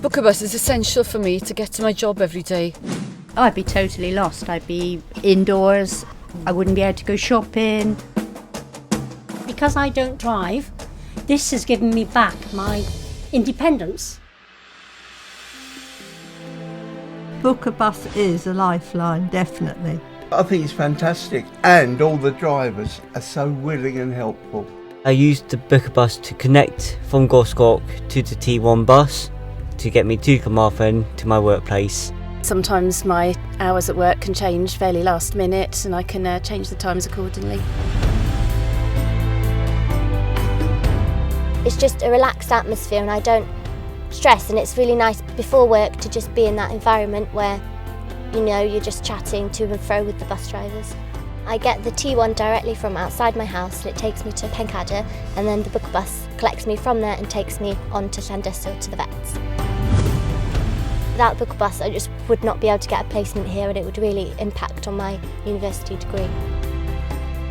Bwcabus is essential for me to get to my job every day. Oh, I'd be totally lost. I'd be indoors. I wouldn't be able to go shopping. Because I don't drive, this has given me back my independence. Bwcabus is a lifeline, definitely. I think it's fantastic, and all the drivers are so willing and helpful. I used the Bwcabus to connect from Gorsgoch to the T1 bus to get me to Carmarthen to my workplace. Sometimes my hours at work can change fairly last minute and I can change the times accordingly. It's just a relaxed atmosphere and I don't stress, and it's really nice before work to just be in that environment where you know you're just chatting to and fro with the bus drivers. I get the T1 directly from outside my house and it takes me to Pencader, and then the Bwcabus collects me from there and takes me on to Llandysul to the vets. Without Bwcabus I just would not be able to get a placement here, and it would really impact on my university degree.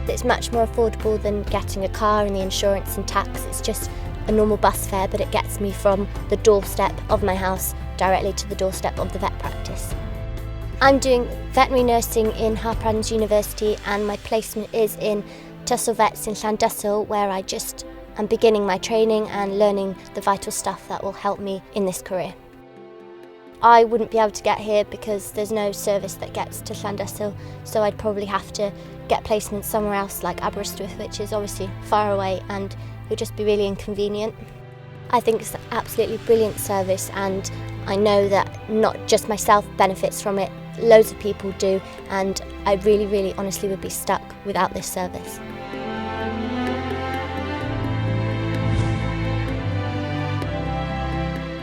It's much more affordable than getting a car and the insurance and tax. It's just a normal bus fare, but it gets me from the doorstep of my house directly to the doorstep of the vet practice. I'm doing veterinary nursing in Harper Adams University, and my placement is in Tysul Vets in Llandysul, where I just am beginning my training and learning the vital stuff that will help me in this career. I wouldn't be able to get here because there's no service that gets to Llandysul, so I'd probably have to get placement somewhere else like Aberystwyth, which is obviously far away and it would just be really inconvenient. I think it's an absolutely brilliant service, and I know that not just myself benefits from it, loads of people do, and I really, really honestly would be stuck without this service.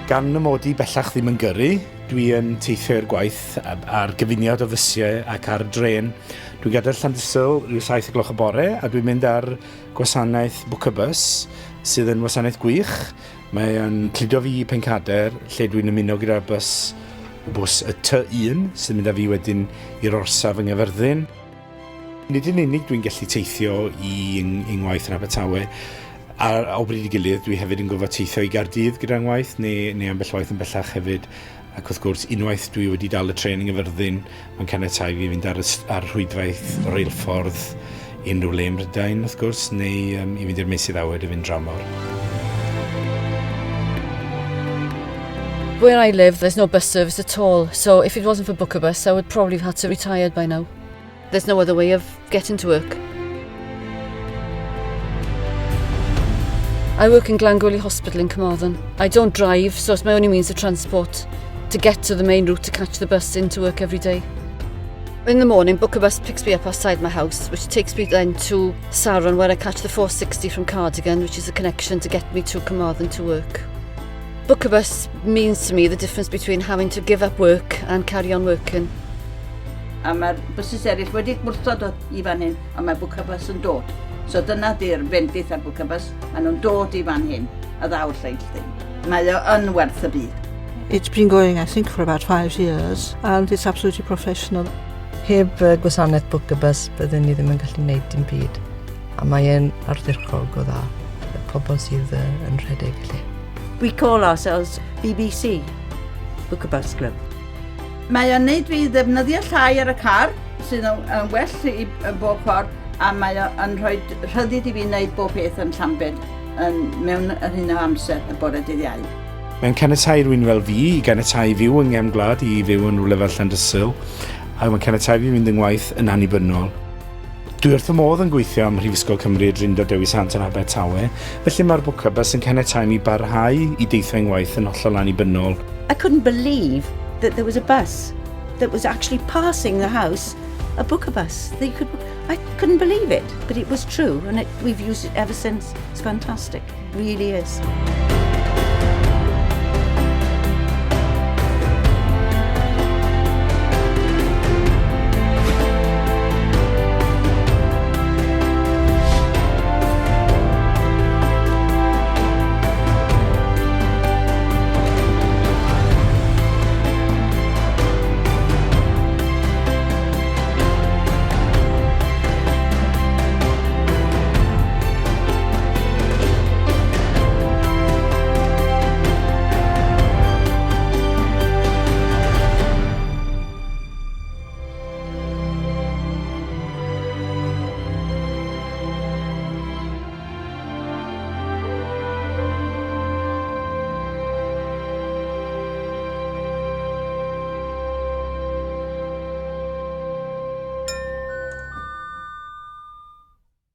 Gan y mod i bellach ddim yn gyrru, dwi yn teithio i'r gwaith ar gyfuniad o fysiau ac ar drên. Dwi'n gadael Llandysul rhyw 7 o gloch y bore a dwi'n mynd ar gwasanaeth Bwcabus, sydd yn wasanaeth gwych. Mae o'n cludo fi i Pencader, lle dwi'n ymuno gyda'r bws, bws y T1, sydd yn mynd â fi wedyn i'r orsaf yng Nghaerfyrddin. Nid yn unig dwi'n gallu teithio i ngwaith yn Abertawe, a o bryd i gilydd dwi hefyd yn gorfod teithio i Gaerdydd gyda ngwaith, neu ambell waith yn bellach hefyd. Ac wrth gwrs, unwaith dwi wedi dal y trên yng Nghaerfyrddin, mae'n caniatáu fi fynd ar rhwydwaith reilffordd unrhyw le ym Mhrydain, wrth gwrs, neu i fynd i'r meysydd awyr i fynd dramor. Where I live, there's no bus service at all, so if it wasn't for Bwcabus, I would probably have had to retire by now. There's no other way of getting to work. I work in Glangwili Hospital in Carmarthen. I don't drive, so it's my only means of transport to get to the main route to catch the bus into work every day. In the morning, Bwcabus picks me up outside my house, which takes me then to Saron, where I catch the 460 from Cardigan, which is a connection to get me to Carmarthen to work. Bwcabus means to me the difference between having to give up work and carry on working. A mae'r buses eraill wedi gwrthod dod i fan hyn, a mae Bwcabus yn dod. So dyna di'r bendith ar Bwcabus, maen nhw'n dod i fan hyn, a ddaw'r lleill ddim. Mae o yn werth y byd. It's been going, I think, for about 5 years, and it's absolutely professional. Heb gwasanaeth Bwcabus, byddwn ni ddim yn gallu gwneud dim byd. A mae e'n ardderchog o dda, y pobl sydd yn rhedeg lle. We call ourselves BBC, Bwcabus Club. Mae o'n neud fi ddefnyddio llai ar y car, sydd yn well i bob ffordd, a mae o'n rhoi rhyddid i fi wneud bob peth yn Llambed mewn yr hyn o amser y bore dydd Iau. Mae'n caniatáu rhywun fel fi i ganiatáu fyw yng nghefn gwlad, i fyw yn rhywle fel Llandysul, a mae'n caniatáu fi fynd yng ngwaith yn annibynnol. Dwi wrth y modd yn gweithio ym Mhrifysgol Cymru Drindod Dewi Sant yn Abertawe, felly mae'r Bwcabus yn caniatáu mi barhau i deithio yng ngwaith yn hollol annibynnol. I couldn't believe that there was a bus that was actually passing the house, a Bwcabus. I couldn't believe it, but it was true, and we've used it ever since. It's fantastic, it really is.